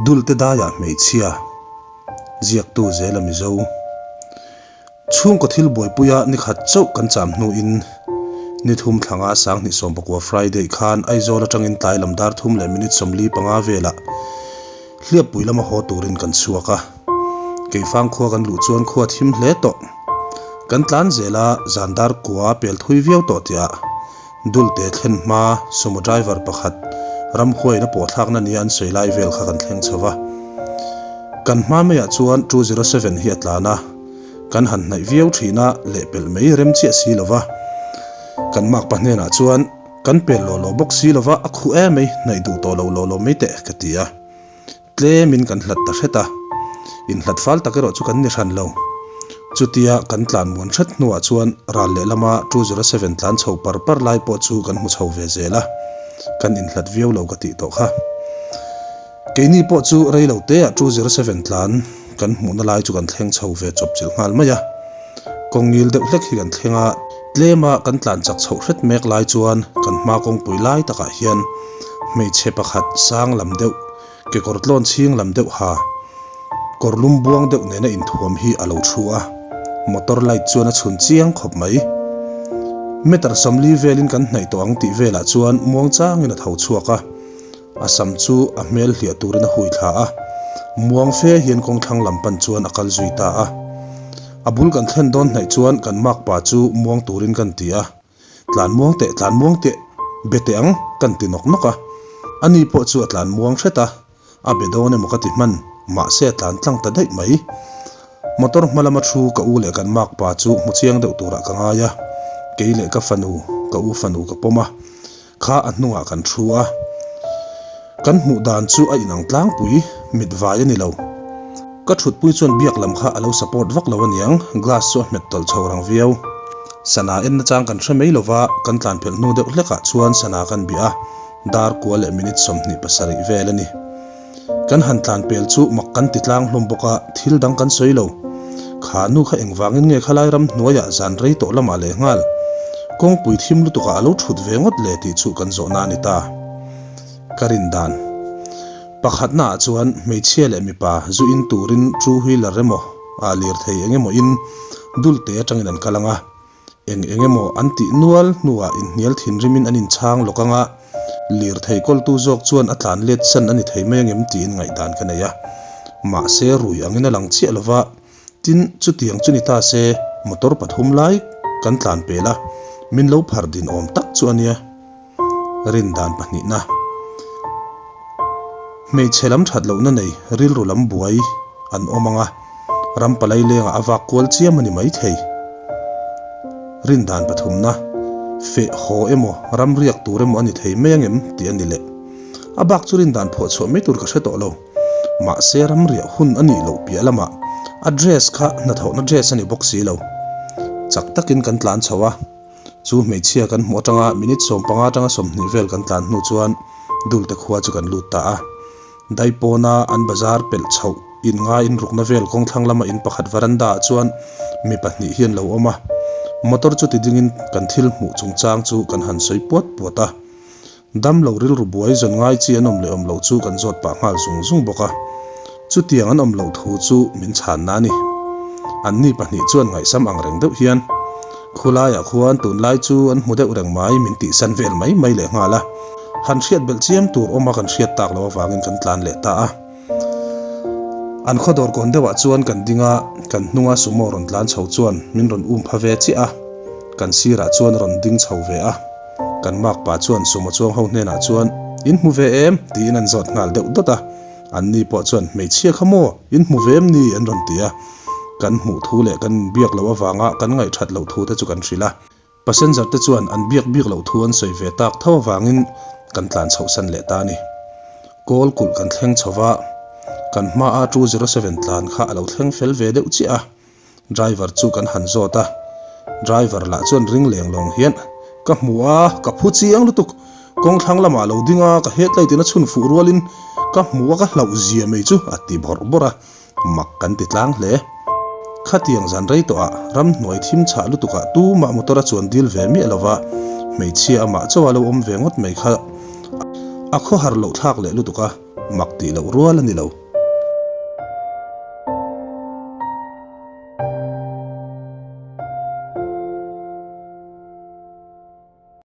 Dulte daiah hmeichhia, ziaktu zela Mizo. Chhungkaw thil buaipuia ni khat chauh kan cham hnuin ni thum thlanga 2019 Friday khan Aizawl atangin tlai lam dar thum leh minute 45 velah Hliappui lama haw turin kan chhuak a. Keifang khua kan luh chuan khua thim hle tawh. Kan tlan zel a, zan dar kua pel thui viau tawh tihah Dulte thlen hma sumo driver pakhat ramhuaiin a pawhthlakna nia an sawi lai vel kha kan thleng chho va. Kan hma maiah chuan 207 hi a tlan a, kan han hnaih viau thin a, lehpelh mai rem chiah si lo va. Kan makpa hnenah chuan kan pel law law bawk si lo va, a khuh em mai, hnaih duh tawh lo law law mai teh ka ti a. Tlemin kan hlat ta hret a, inhlat fal tak erawh chu kan ni hran lo. Chutia kan tlan muan hret hnuah chuan ral lehlama 207 tlan chho par par lai pawh chu kan hmu chho ve zel a, kan inhlat viau lo ka tih tawh kha. Keini pawh chu rei lo teah 207 tlan kan hmuhna lai chu kan thleng chho ve chawp chilh nghal mai a. Kawng ngil deuh hlek hi kan thleng a, tlema kan tlan chak chhoh hret mek lai chuan kan hma kawngpui lai takah hian hmeichhe pakhat sang lam deuh Kekawr tlawn chhing lam deuh ha, kawr lum buang deuh nena inthuam hi a lo thu a, motor light chuan a chhun chiang khawp mai. Meter 40 velin kan hnaih tawh ang tih velah chuan muang changin a tho chhuak a, a sam chu a hmel hliah turin a hui thla a, muang fe hian kawngthlang lam pan chuan a kal zui ta a. A bul kan thlen dawn hnaih chuan kan makpa chu muang turin kan ti a, Tlan muang teh, tlan muang teh, be teh ang, kan ti nawk nawk a. Ani pawh chu a tlan muang hret a, a be dawn emaw ka ti hman, mahse a tlan tlang ta daih mai. Motor hma lama thu ka u leh kan makpa chu hmu chiang deuh turah ka ngai a, kei leh ka fanu, ka u fanu ka pawm a, kha a hnungah kan thu a. Kan hmuh dan chu a inang tlangpui, mit vai a ni lo. Ka thutpui chuan biak lam kha a lo support vak lo aniang, glass chu a hmet tawlh chho rang viau. Sana en nachang kan hre mai lova, kan tlan phelh hnu deuh hlekah chuan sana kan bih a, dar kua leh minute 27 vel a ni. Kan han tlan pel chu mak kan ti tlang hlawm bawk a, thil dang kan sawi lo. Kha nu kha engvangin nge khalai ram hnuaiah zan rei tawh lamah leh nghal kawngpui thim lutukah a lo thut ve ngawt le tih chu kan zawhna a ni ta. Ka rin dan. Pakhatnaah chuan hmeichhia leh mipa zu in turin two wheeler emaw ah lirthei eng emaw in dulte atangin an kal ang a, eng eng emaw an tih nual hnuah inhnial thinrimin an inchhang lawk ang a, lirthei kawltu zawk chuan a tlan let san a ni thei mai angem tiin ngaihdan ka nei a. Mahse rui angin a lang chiah lova, tin chutiang chu ni ta se motor pathum lai kan tlan pel a, min lo phar din awm tak chu a nia. Rin dan pahnihna. Hmeichhe lam that lohna nei rilru lam buai an awm ang a, ram palai lengah a vak kual chiam a ni mai thei. Rin dan pathumna. Feh haw emaw ram riak tur emaw a ni thei mai angem tih a ni leh. A bak chu rin dan phuah chhuah mai tur ka hre tawh lo. Mahse ram riah hun a nih loh piah lamah a dress kha hnathawhna dress a ni bawk si lo. Chak takin kan tlan chho a. Chu hmeichhia kan hmuh atanga minute 15 atanga 20 vel kan tlan hnu chuan Dulte khua chu kan lut ta a. Daipawna an bazar pelh chhoh in ngaiin rukna vel kawngthlang lama in pakhat varanda ah chuan mi pahnih hi an lo awm a. Motor chu ti dingin kan thil hmuh chungchang chu kan han sawi puat puat a. Dam lo rilru buai zawn ngai chi an awm leh awm loh chu kan zawt pah nghal zung zung bawk a. Chutiang an awm loh thu chu min chhanna a ni. Anni pahnih chuan ngaihsam ang reng deuh hian, Khulaiah khuan tunlai chu an hmu deuh reng mai min tihsan vel mai mai leh nghal a. Han hriat belh chiam tur awma kan hriat tak loh avangin kan tlan leh ta a. An khaw dawr kawn deuhah chuan kan ding a, kan hnunga sumo rawn tlan chho chuan min rawn um pha ve chiah a, kan sirah chuan a rawn ding chho ve a. Kan makpa chuan sumo chuang ho hnenah chuan, In hmu ve em? tiin an zawt nghal deuh dawt a. Anni pawh chuan, Hmeichhia kha maw? In hmu ve em ni? an rawn ti a. Kan hmuh thu leh kan inbiak loh avanga kan ngaihthat loh thu te chu kan hrilh a. Passenger te chuan an biak bik loh thu an sawi ve tak tho avangin kan tlan chhoh san leh ta a ni. Kawl kulh kan thleng chho va, kan hmaa 207 tlan kha a lo thleng fel ve deuh chiah a, driver chu kan han zawt a, driver lah chuan ring leng lawng hian, Ka hmu a, ka phu chiang lutuk, kawng thlang lamah a lo ding a, ka headlight in a chhun fuh rualin ka hmu a ka hlauh zia mai chu a ti bawrh bawrh a. Mak kan ti tlang hle. Khatiang zan rei tawhah ramhnuai thim chhah lutukah tumah motor a chuan dil ve miah lova, hmeichhia amah chauha lo awm ve ngawt mai kha a khawhar loh thlak leh lutuk a. mak tih loh rual a ni lo.